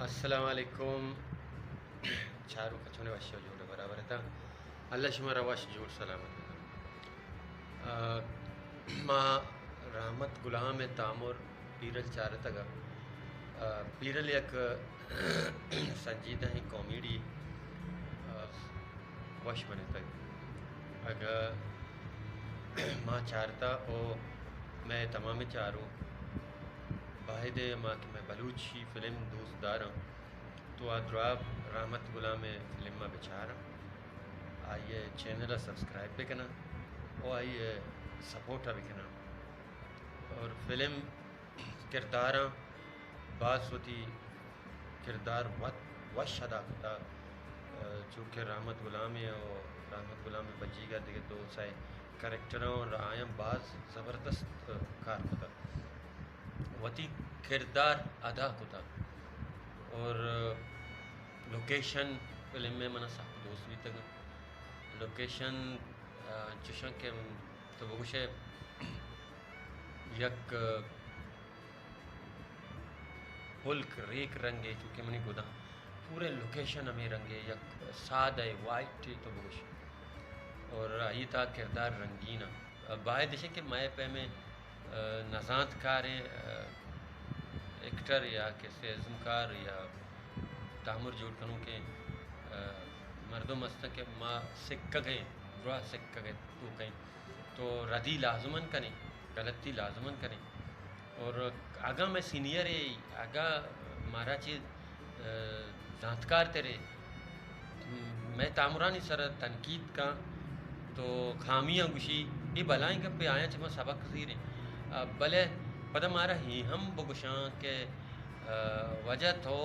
السلام علیکم۔ چاروک چونے، وش و جوڑ برابر اتاں؟ اللہ شما را وش جوڑ سلامت بکنت۔ آ، ما رحمت غلام ءِ تامر پیرل چارتگ۔ آ، پیرل یک سنجیدہ ایں کامیڈی، آ، وش بنتگ۔ اگہ ما چارتا او مئے تمام چاروک باید ءَ، ما کہ مئے بلوچی فلم دوست داراں، تو آ دراہ رحمت غلام ءِ فلم ءَ بچاراں، آئی ءِ چینل ءَ سبسکرائب بکناں او آئی ءِ سپورٹ ءَ بکناں۔ اور فلم کرداراں باز وتی کردار وت وش ادا کتا، چونکہ رحمت غلام ءَ او رحمت غلام ءِ بجیگ ءَ دگہ دو سئے کریکٹراں اور آیاں باز زبردست کار کتا، وتی کردار ادا کتا۔ اور لوکیشن فلم ءِ منا سک دوست بیتگ۔ لوکیشن، آ، چوشاں کہ تو بگوشے یک ہلک ریک رنگے، چونکہ منی گداں پورے لوکیشن ہمے رنگے، یک سادہ وائٹ تو بگوش، اور آئی تا کردار رنگین ءَ۔ باید اش کہ مئے پیمیں، آ، نزانتکاریں، آ، ایکٹر یا کہ ازمکار یا تامر جوڑ کنوکیں، آ، مردم ہستن کہ ما سکگ ءَ، دراہ سکگ ءَ توک ءَ ایں، تو ردی لازمن کنیں، غلطی لازمن کنیں۔ اور اگاں مئے سینئر ءَ، اگاں مارا چہ، آ، زانتکار ترے، مئے تامرانی سر ءَ تنقید کن تو خامیاں گوشی، اے بلائیں گپے، آیاں چہ ما سبق زیریں۔ آ، بلے پدا مارا اے ہم بگوشاں کہ، آ، واجہ تو